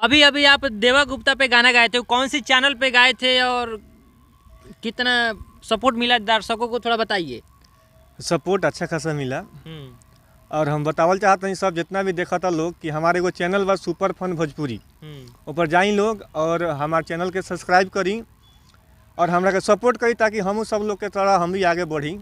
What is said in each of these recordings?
अभी अभी आप देवा गुप्ता पे गाना गाए थे, कौन सी चैनल पे गाए थे और कितना सपोर्ट मिला दर्शकों को, थोड़ा बताइए। सपोर्ट अच्छा खासा मिला और हम बतावल चाहते हैं सब जितना भी देखा था लोग कि हमारे एगो चैनल बा सुपर फन भोजपुरी, ऊपर जाई लोग और हमारे चैनल के सब्सक्राइब करी और हमरा के सपोर्ट करी ताकि हम सब लोग के तरह हम भी आगे बढ़ी।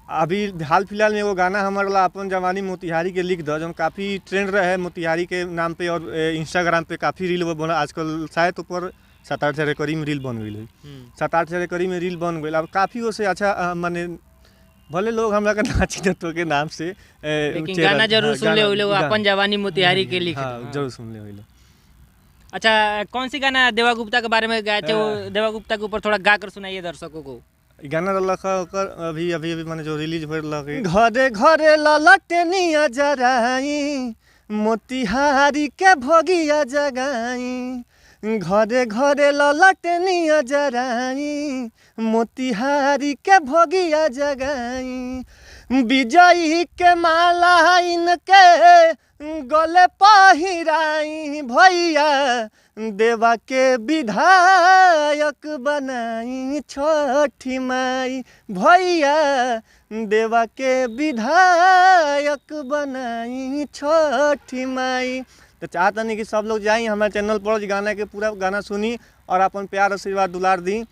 अभी हाल फिलहाल में एगो गाना हमारे ला अपन जवानी मोतिहारी के लिख दो, जो काफ़ी ट्रेंड रहे मोतिहारी के नाम पे और इंस्टाग्राम पे काफ़ी रील वो बना, आजकल शायद ऊपर 7-8 हज़ार करीब में रील बन गई है, 7-8 हज़ार करीब में रील बन गई। अब काफ़ी उसे अच्छा माने भले लोग हमरा के ना चिन्हत के नाम से लेकिन गाना जरूर सुन ले लोग, अपन जवानी मोतिहारी के लिख। हाँ, जरूर सुन ले लोग। अच्छा, कौन सी गाना देवा गुप्ता के बारे में गाए थे, वो देवा गुप्ता के ऊपर थोड़ा गा कर सुनाइए दर्शकों को। गाना रहलक ओकर अभी अभी अभी माने जो रिलीज हो रहलक, घरे घरे ललटनिया जराई मोतिहारी के भोगिया जगाई, घरे घरे ललटनिया जराई मोतिहारी के भोगिया जगाई, विजयी के माला इनके गले पहिराई भैया देवा के विधायक बनाई छठी माई, भैया देवा के विधायक बनाई छठी माई। तो चाहता नहीं कि सब लोग जाई हमारे चैनल पर गाना के पूरा गाना सुनी और अपन प्यार आशीर्वाद दुलार दी।